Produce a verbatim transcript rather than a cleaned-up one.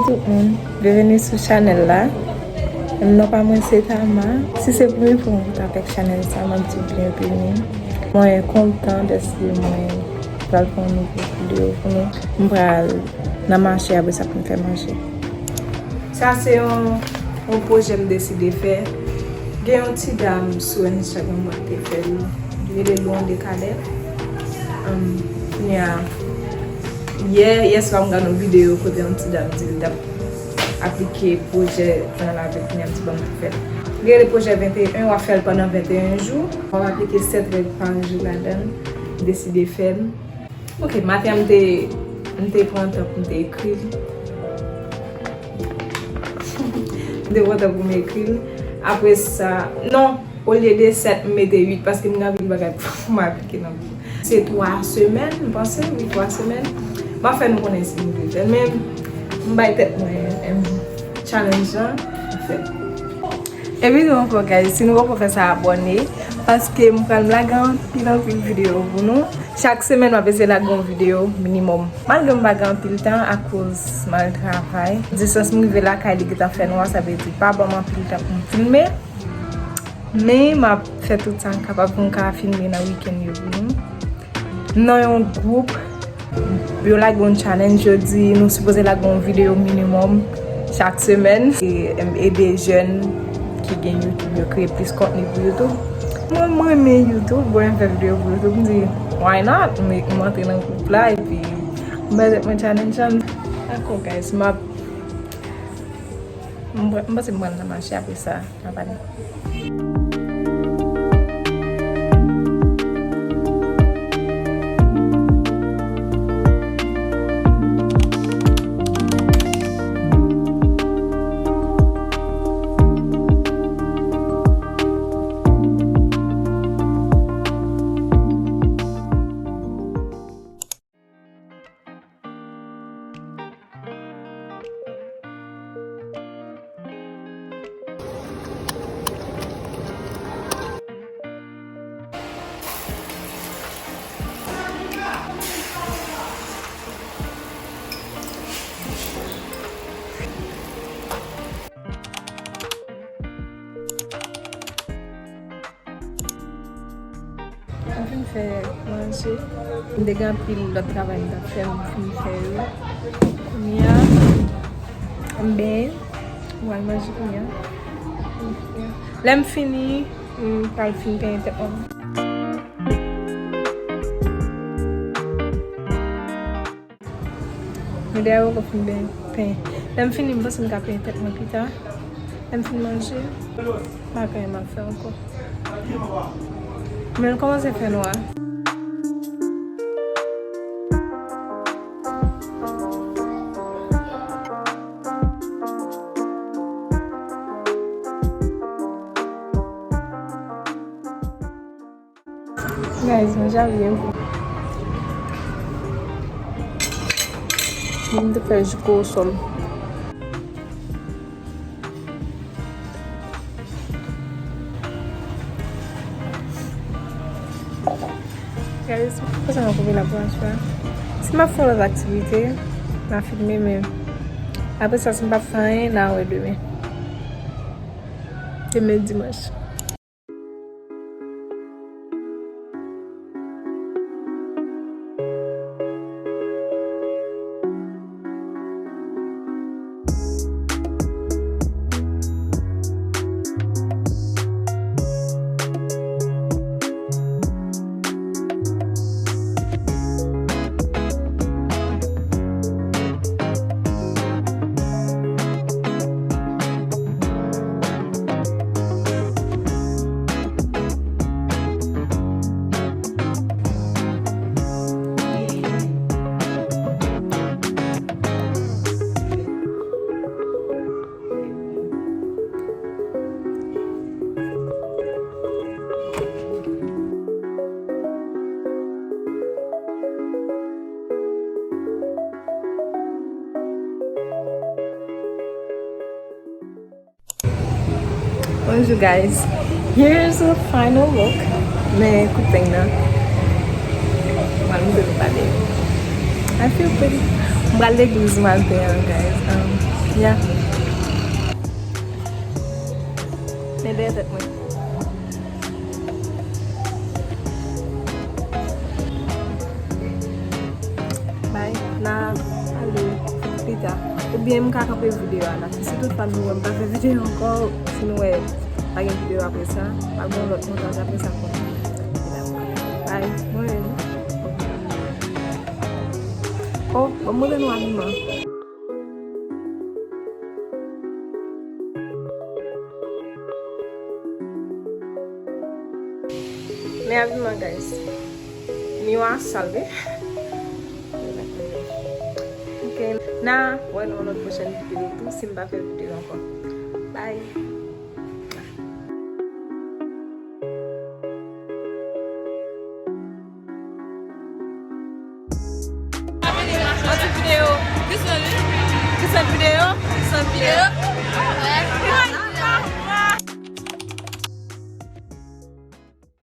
Tout moun, byenveni sou chanèl la. Non pa mwen se Tama. Si se premye fwa w kontakte ak chanèl sa, m ap di w byenveni. Mwen kontan dèske mwen pral fè yon nouvo videyo pou nou. M pral nan mache apre sa pou m fè manje. Sa se yon, yon pwojè m deside fè. Gen yon ti dam sou Instagram mwen te fè l. Li rele Blonde Cadet. Um, kounye a, yè, yè swa m gade yon videyo kote yon ti dam di l t ap aplike pwojè nan lavi l, kounye a m di ban m pou fè l. Li rele pwojè venteyen, w ap fè l pandan venteyen jou. W ap aplike sèt règ pa jou ladan l. M deside fè l. Ok, maten an m te, m te pran tan pou m te ekri l. M te pran tan pou m ekri l. Apre sa, non, olye de sèt, m mete uit paske m gen anpil bagay pou m aplike nan vi m. Se twa semèn, m panse, wi, twa semèn. M ap fè nou konnen si m rive fè l, men m bay tèt mwen, em, challenge lan, m fè l. Epi tou ankò, guys, si nou poko fè sa, abòne, paske m pral lage anpil, anpil videyo pou nou. Chak semèn, m ap eseye lage yon videyo minimòm. Malgre m pa gen anpil tan akoz m al travay. Distans m rive lakay, li gentan fè nwa, sa vle di pa ban m anpil tan pou m filme. Men, m ap fè tout sa m kapab pou m ka filme nan wikenn yo vini. Nan yon gwoup, yo lage yon challenge, yo di nou sipoze lage yon videyo minimòm chak semèn. E, em, ede jèn ki gen YouTube yo kreye plis kontni pou YouTube. Mwen, mwen renmen YouTube, mwen renmen fè videyo pou YouTube. M di, why not? M, m antre nan gwoup la, epi m bay tèt mwen challenge lan. Dakò, guys, m ap, m, m panse m pral nan mache apre sa. N ap ale. Mwen fin fè manje. M te gen anpil lòt travay m t ap fè, m fin fè yo. Kounye a, m benyen, m pral manje kounye a. Lè m fini, m pral fin penyen tèt mwen. Men dèyè yo poko fin benyen, penyen. Lè m fini, m panse m ka penyen tèt mwen pita. Lè m fin manje, m pa konnen m ap fè ankò. Men l kòmanse fè nwa. Guys, manje a byen bon. Mwen te fè jus corossol. Guys, konsa mwen koupe la pou aswè. Si m ap fè lòt aktivite, m a filme, men apre sa, si m p ap fè anyen, n a wè demen. Demen dimanch. Bonjou, guys. Here's a final look. Men kout peny nan. Mwen, mwen pale. I feel pretty. Mwen pral legliz maten an, guys. Um, Ya. Men dèyè tèt mwen. Bay, n a pale pita. Oubyen m ka kanpe videyo a la. Si toutfwa nou wè m pa fè videyo ankò, si nou wè pa gen videyo apre sa, pa gen yon lòt montaj apre sa pou nou. Bay, mwen menm. Oh, ban m montre nou abiman. Men abiman, guys. Miwa sal, wi. Ok, n a wè nan yon lòt pwochèn videyo tou, si m pa fè videyo ankò. Bye. Yon ti videyo. Dis mwen, wi. Dis mwen videyo. Dis mwen videyo.